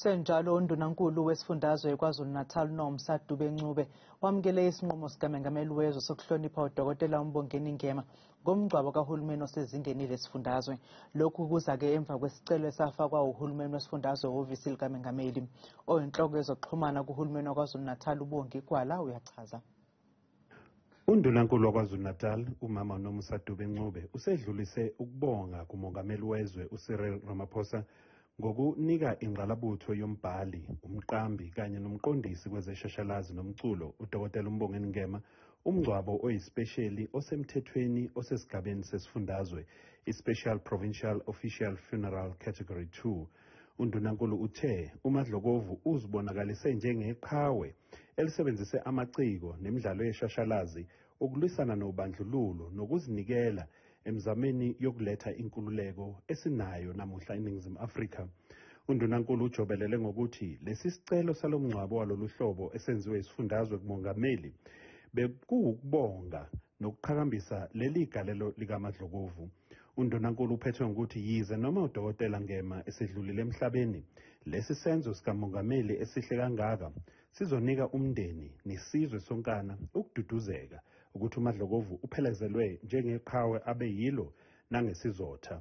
Kusenjalo, uNdunankulu wesifundazwe KwaZulu-Natal Nomsa Dube Ncube wamukele isinqumo sikaMengameli wezwe sokuhlonipha uDokotela uMbongeni Ngema ngomngcwabo kahulumeni osezingeni lesifundazwe. Lokhu kuza-ke emva kwesicelo esafakwa uhulumeni wesifundazwe ehhovisi likaMengameli. Oyinhloko yezokuxhumana kuhulumeni waKwaZulu-Natal uBongi Gwala uyachaza. UNdunankulu waKwaZulu-Natal umama Nomusa Dube Ncube usedlulise ukubonga kuMongameli wezwe uCyril Ramaphosa ngokunika ingqalabutho yombhali, umqambi kanye nomqondisi kwezeshashalazi nomculo uDokotela uMbongeni Ngema umngcwabo oyisipesheli osemthethweni osesigabeni sesifundazwe i-Special Provincial Official Funeral Category 2. UNdunankulu uthe uMadlokovu uzibonakalise njengeqhawe elisebenzise amaciko nemidlalo yeshashalazi ukulwisana nobandlululo nokuzinikela emzameni yokuletha inkululeko esinayo namuhla eNingizimu Afrika. UNdunankulu ujobelele ngokuthi lesi sicelo salomngcwabo walolu hlobo esenziwe isifundazwe kumongameli bekuwukubonga nokuqhakambisa leli galelo likaMadlokovu. UNdunankulu uphethwe ngokuthi yize noma uDokotela Ngema esedlulile emhlabeni, lesi senzo sikamongameli esihle kangaka sizonika umndeni nesizwe sonkana ukududuzeka ukuthi uMadlokovu uphelezelwe njengeqhawe abe yilo nangesizotha.